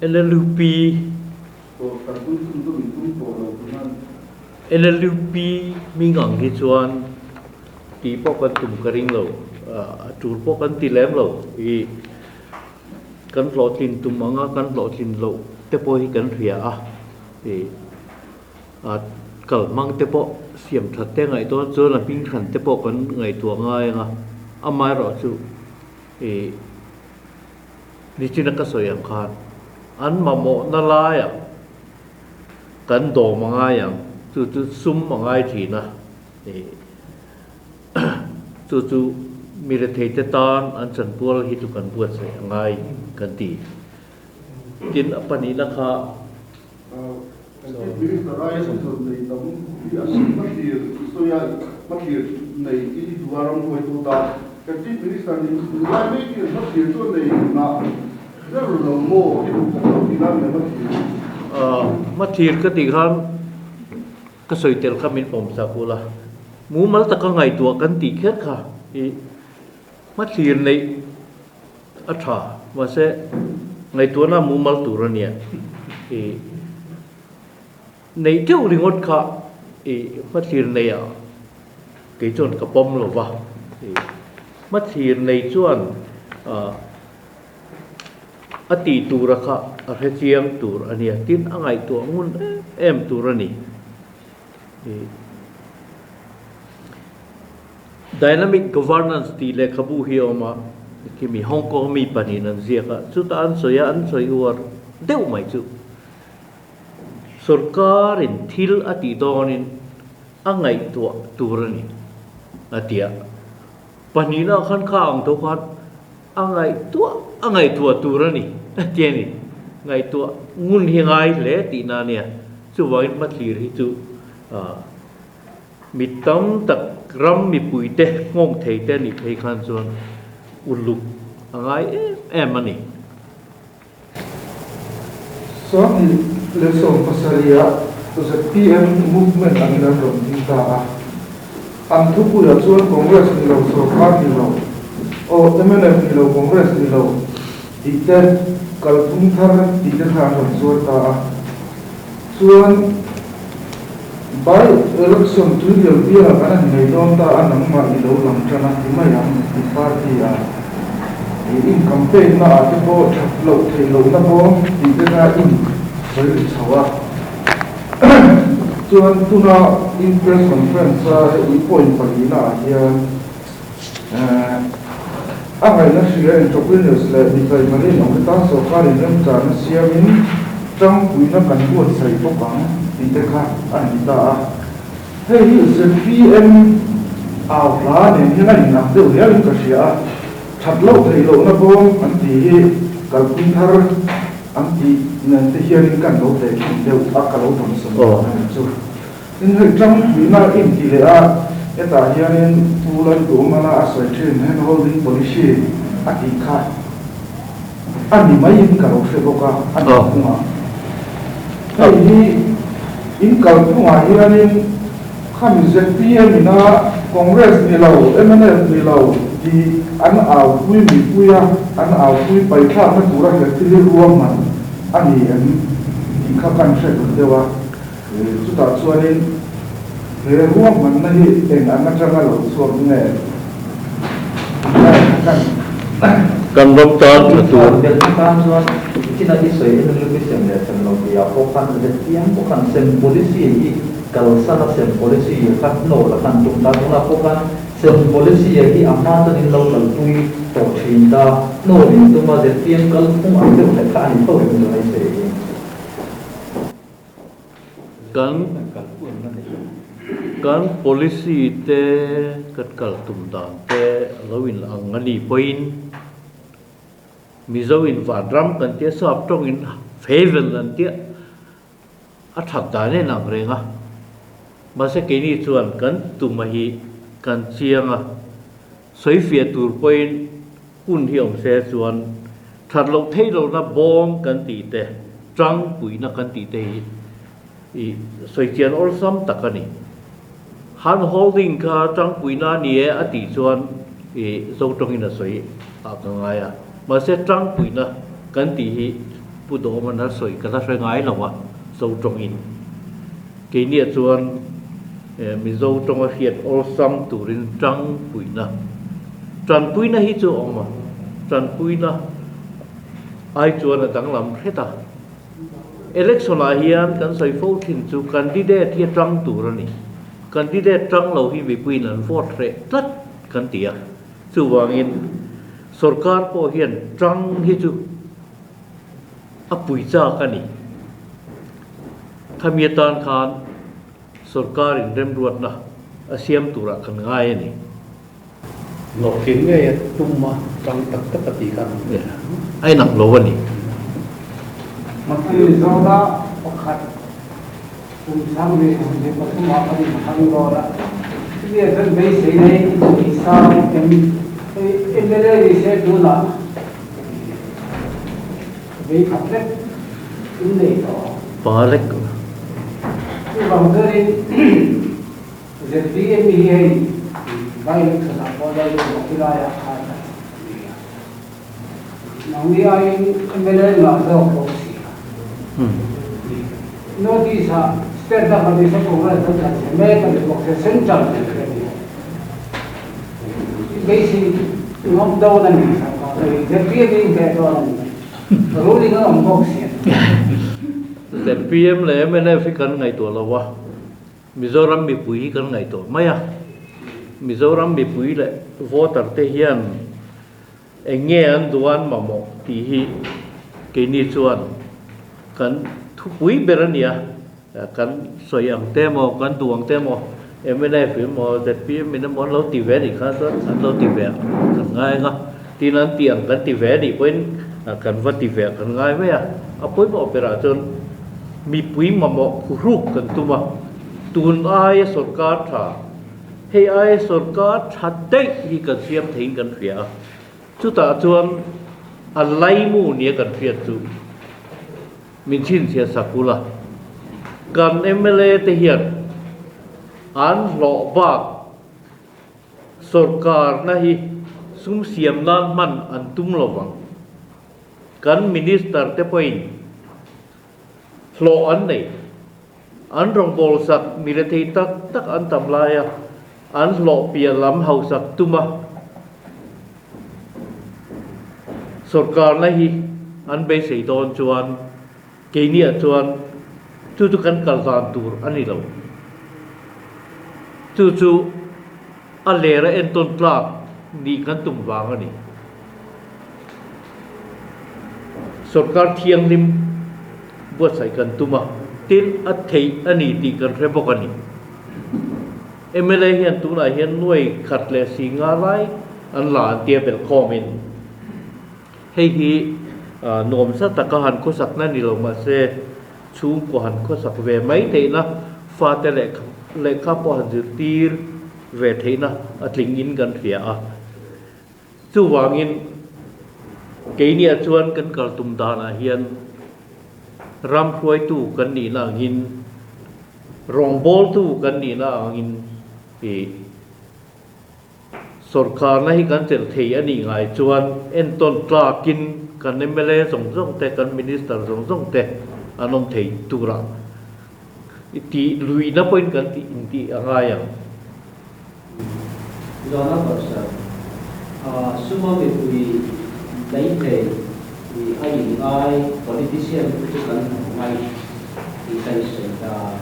NLUP NLUP hming ang hi chuan tih pawh kan tum ka ring lo, a tul pawh kan ti lem lo. Ih kan hlawhtlin tum anga kan hlawhtlin loh te pawh hi kan hria a, ih a kal hmang te pawh siam that te ngaih dawn chuan a hming hran te pawh kan ngaihtuah ngai ang a, amaherawhchu ih. Nichina ka sawi ang khan an mamawhna laiah kan dawm a ngai ang, chu chu sum a ngai thin a, chu chu mi retheite tan an chanpual hi chu kan buatsaih a ngai kan ti. Tin, a pahnihna kha. Chief Minister aia inzawm nei tam hi a sim hmathlir i sawi a, hmathlir nei i i duh a ram hruaitu tan. Kan Chief Minister nih lai mek hian hmathlir chu a nei ngah ber lo maw i duh tak lo tih lai mai hmathlir. Hmathlir ka tih khan ka sawi tel kha min pawm chak ula, mumal taka ngaihtuah kan tih kher kha i hmathlir neih A tha, mahse ngaihtuahna mumal tur a nia. I neih deuh ringawt kha i hmathlir neiah kei chuan ka pawm lo va. I hmathlir nei chuan a tih tura kha a hrechiang tur a nia, tin a ngaihtuah ngun em em tur a ni. I Dynamic Governance tih lehkhabu hi a awm a, khimi Hong Kong mi pahnihin an ziak a, chutah an sawi a, an sawi uar deuh mai chu. Sorkarin thil a tih dawnin a ngaihtuah tur a ni, a ti a. Pahnihna khan kha ang tho khan a ngaihtuah a ngaihtuah tur a ni, a ti a ni. Ngaihtuah ngun hi ngai hle tihna a nia, chuvangin hmathlir hi chu Mi tam tak ram mipuite nghawng thei te nih phei khan chuan uluk a ngai em em a ni. 27 ah zpm movement angin an rawn ding ta a. An thupuiah chuan Congress ni lo sorkar ni lo, aw mnf ni lo Congress ni lo tih te, kalphung thar tih te kha an rawn zuar ta a. Chuan by election tuilial bial ah kan han nei dawn ta a nangmah i lo lang tan a ti mai ang i party ah i in campaign na ah te pawh that loh theih loh na bawm tih te kha in sawi ri chho a. Chuan tuna in press conference a hei i point pahnihna ah hian a ngaihna hria entrepreneurs leh mi tlaihmalin awm te tan sorkar inremchahna siamin tangpuina kan buatsaih bawk ang tih te kha a ni ta a. Hei hi zpm au hla nen hian a inang deuh riauin ka hria a, that loh theih lohna bawm an tih hi kalphung thar an tih nen te hianin kan lo tehkhin deuh a, ka lo dawnsawm dan a ni chu. Tin, hei tangpuina inti leh a, hetah hianin Pu Lalduhmana a sawi thin hand holding policy a tih kha a ni maiin ka lo hre bawk a, a ni phungah. Hei hi in kal phungah hianin khami zpm ina Congress ni lo, mnf ni lo tih an aupui mipui a, an aupui paithlakna tura he thil hi ruahman a ni em tih kha kan hre duh deuh a. Chutah chuanin he ruahmanna hi eng ang atanga lo chhuak nge kan Kan ram tan tha tur. Delhi tan chuan China i sawi en lup i sem leh sem lo tih ah pawh khan ZPM pawh khan sem policy hi kalsan a sem policy kha hnawl a khan tum ta tunah pawh khan sem policy a hi a hma chuan in lo kalpui tawh thin ta hnawl in tum a ZPM kalphung ang deuh hlek kha a ni tho em chu hei sawi hi. Kan kan policy te kan kal tum dan te a lo in ang a nih pawhin Mizo in vanram kan tia sap tawng in feivel an tia a that dan in ang reng a mahse keini chuan kan tum a hi kan chiang a sawifiah tur pawhin hun hi awm se chuan that loh theih lohna bawm kan tih te, tangpuina kan tih te hi i sawi chian awlsam tak a ni. Hand holding kha tangpuina a ni e a tih chuan i Zotawngin a sawi ah ka ngai a, mahse tangpuina kan tih hi Pu Dawman a sawi ka la hre ngai lo a, Zo tawngin. Keiniah chuan Mizo tawnga hriat awlsam turin tangpuina, tanpuina hi chu a awm a, tanpuina ai chuan a danglam hret a. Election ah hian kan sawi fo thin chu candidate hi a tang tur a ni. Candidate tang lo hi mipuiin an vote hreh tlat kan ti a. Chuvangin sorkar pawh hian tang hi chu a pui chak a ni. Khami atan khan sorkar in remruatna a siam turah kan ngai a ni. Hlawhtling ngei a tum a tang tak tak a tih khan. A inang lo a ni. Mahse Mizoram pakhat kum 2023 ah kan inthlang dawn a, chumi ah chuan beisei nei i sang em? Hei mla ni se tunah vei khat lek in nei tawh ang. Pa lek. Chuvang chuanin ZPM hi hei by election ah pawh lal emaw khilaiah khan a ni a. Nangni aiin mla ngah zawk bawk si a. North East ah state dang a ni se Congress an tlan chhe mek a ni bawk se central nen kha ni a. I beisei ngam dawn a ni sarkar hi ZPM in hneh dawn a ni. Ruling an awm bawk si a. ZPM leh mnf hi kan ngaihtuah lo a. Mizoram mipui hi kan ngaihtuah mai a, Mizoram mipui leh voter te hian eng nge an duh an mamawh tih hi keini chuan kan thupui ber a ni a, kan sawi ang te emaw kan duh ang te emaw mnf emaw zpm in emaw an lo ti ve anih kha chuan an lo ti ve kan ngai ang a, tin an ti ang kan ti ve anih pawhin kan va ti ve kan ngai mai a, a pawimawh berah chuan Mipui mamawh phuhruk kan tum a, tun aia sorkar tha, hei aia sorkar tha daih hi kan siam theiin kan hria a, chutah chuan a laimu nia kan hriat chu min chhinchhiah sak ula, kan mla te hian an hlawh bak sorkarna hi sum siam nan hman an tum lo vang. Kan minister te pawhin hlawh an nei. An rawngbâwl sak mi rethei tak tak an tam laia an hlawh piah lam hausak tuma sawrkarna hi an beisei dawn chuan keiniah chuan chu chu kan kal dan tur a ni lo. Chu chu a lera entawn tlak nih kan tum vang a ni. Sorkar thianghlim buatsaih kan tum a, tin a theih a ni tih kan hre bawk a ni. Mla hian tunah hian nuai khat leh si nga lai an la an tia belh khawmin hei hi nuamsa taka han khawsakna ni lo mahse chhungkaw han khawsak ve mai theihna fate lehkha pawh han zirtir ve theihna a tling in kan hria a. Chuvangin keiniah chuan kan kal tum danah hian ram hruaitu kan nihna angin, rawngbawltu kan nihna angin ih sawrkarna hi kan chelh thei a nih ngai chuan entawn tlakin kan mla zawng zawng te, kan minister zawng zawng te an awm thei turah tih luihna pawhin kan tih intih a ngai ang. Zana Pastor, Suma mipui lei thei i a inngai politician te chu kan hmu mai tih ka insawi ta a.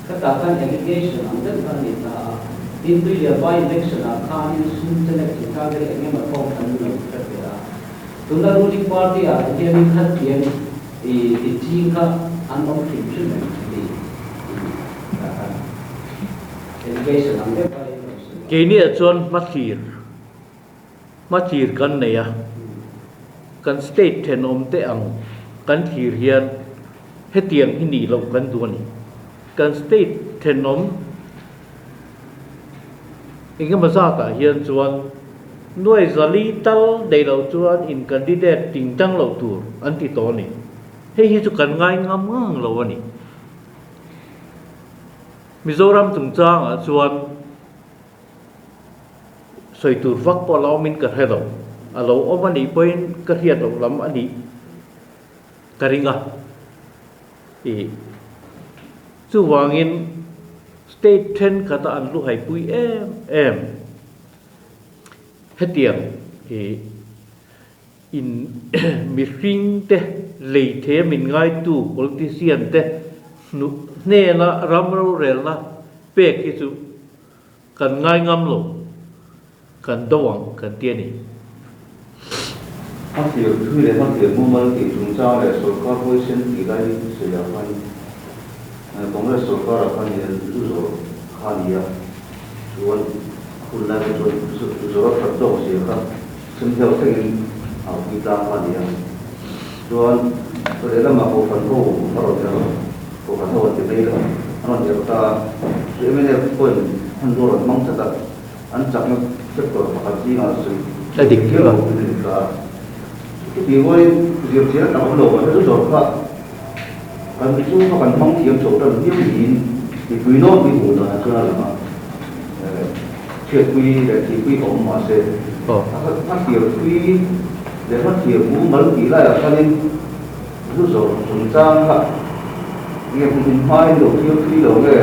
Khatah khan allegation ang deuh kha a ni ta a. Tin, Tuilia by election ah khanin sum chelek chungchang te eng emaw thawm kan lo hre ve a. Tuna ruling party ah hianin khattiang i ti ching kha an awm hrim hrim em tih tah khan. Keiniah chuan hmathlir hmathlir kan nei a, kan state thenawm te ang kan thlir hian hetiang hi nih loh kan duh a ni. Kan state thenawm engemaw zatah hian chuan nuai zali tal neih loh chuan in candidate ting tang loh tur an ti tawh a ni. Hei hi chu kan ngai ngam ngang lo a ni. Mizoram chungchangah chuan sawi tur vak pawh la awmin ka hre lo. A lo awm a nih pawhin ka hriat loh lam a nih ka ring a. I chuvangin state thenkhat a an luhaipui em em hetiang i in mihring te lei thei a min ngaitu politician te hnena ram rorelna pek hi chu kan ngai ngam lo, kan do ang kan ti a ni. Hmathlir thui leh hmathlir mumal tih chungchang leh sorkar huaisen tih lai sawiah khan Congress sorkarah khan hian zu zawrh kha a ni a, chuan a hun lai kha chuan zu zawrh a that zawk zia kha chhunheuh thlengin a pui tlang kha a ni a. Chuan lehlamah Kohhran ho a rawn er a, Kohhran ho an ti mai lo, an rawn er ta a, chu mnf pawhin hmanrua rawn hmang tlat a, an chakna sector pakhat zingah sawi A dik hial lo a ni ta a. Chutih rualin zirchian a awm lo a, heta zawrh kha kan chu kha kan hmang thiam chho tan viau niin mipui nawlpui hmuh dan a chuan a lang a, chhiatpui leh thihpui a awm mahse a hmathlir thui leh hmathlir mumal tih laiah khanin zu zawrh chungchang kha nge hmun inhmain lo thil thui lo nge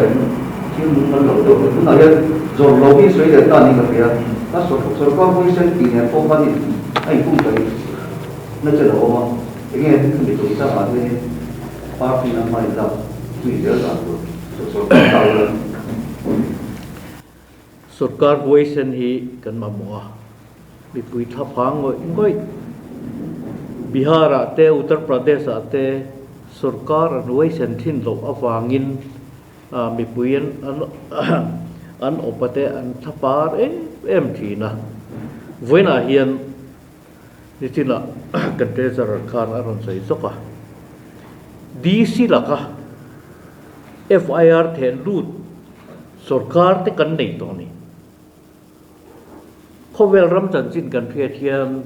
thil mumal lo deuh tunah hian zawrh lo hi sawi leh ta niin ka hria a, sawrkar huaisen tih nen pawh khanin a inpumkaih na chen a awm a, enge hemi chungchangah hianin party na hma inlak zui zel dan tur sawrkar ta ula. Sawrkar huaisen hi kan mamawh a, mipui thlaphang ngawih ngawih. Bihar-ah te, Uttar Pradesh-ah te sawrkar an huaisen thin loh avangin mipui an an awpa te an thlapar em em thin a. Vawiinah hian nichinah kan Treasurer khan a rawn sawi zawk a, DC laka FIR theh lut Sorkar te kan nei tawh a ni. Khawvel ram chanchin kan hriat hian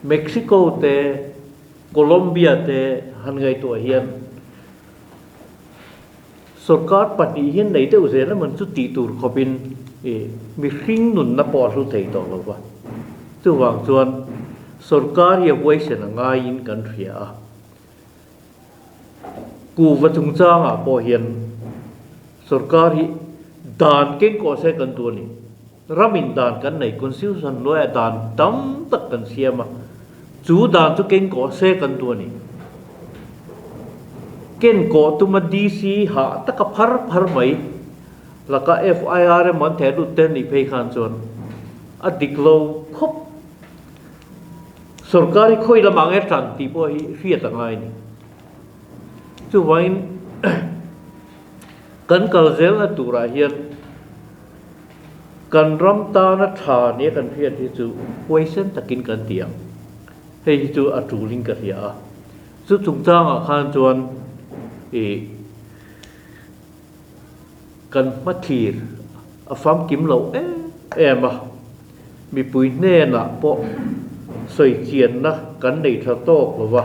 Mexico te, Colombia te han ngaihtuah hian sorkar pahnih hian nei deuh zel emaw chu tih tur khawpin mihring nunna pawh a hlu thei tawh lo va. Chuvang chuan sorkar hi a huaisen a ngaiin kan hria a. Kuhva chungchangah pawh hian sorkar hi dan kengkawh se kan duh a ni. Ramin dan kan nei, Constitution hnuaiah dan tam tak kan siam a, chu dan chu kengkawh se kan duh a ni. Kenkawh tuma DC hah taka phar phar mai laka FIR emaw an theh lut te nih phei khan chuan a dik lo khawp. Sorkar hi khawi lamah nge tan tih pawh hi hriat a ngai a ni. Chuvangin kan kal zelna turah hian kan ram tana tha nia kan hriat hi chu huaisen takin kan ti ang. Hei hi chu a tulin ka hria a. Chu chungchangah khan chuan ih kan hmathlir a famkim lo em em a, mipui hnenah pawh sawi chianna kan nei tha tawk lo va,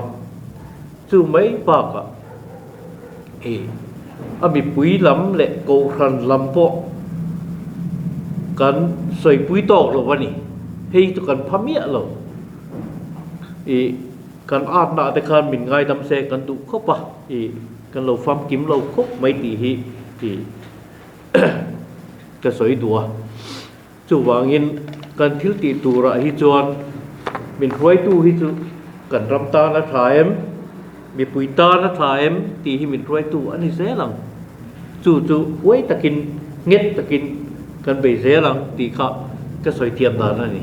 chu mai bakah ih a mipui lam leh kohhran lam pawh kan sawipui tawk lo a ni, hei chu kan pha miah lo ih kan atna te khan min ngaidam se kan duh khawp a ih. Kan lo famkim lo khawp mai tih hi i ka sawi duh a. Chuvangin kan thil tih turah hi chuan min hruaitu hi chu kan ram tan a tha em, mipui tan a tha em tih hi min hruaitu a ni zel ang. Chu chu huai takin, nghet takin kan bei zel ang tih kha ka sawi thiam dan a ni.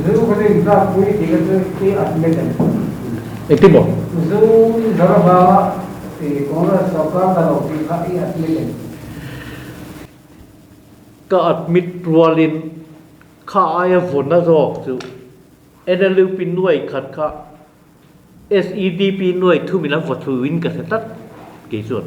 Zu ka rin tlak pui tih ka chu i admit em? Engtin maw? Zu i zawrh avanga i Congress sorkar ta lo tih kha i admit em? Ka admit rualin kha aia vawna zawk chu NLUP nuai khat kha SEDP nuai thumin a vaw thuin ka hre tlat kei chuan.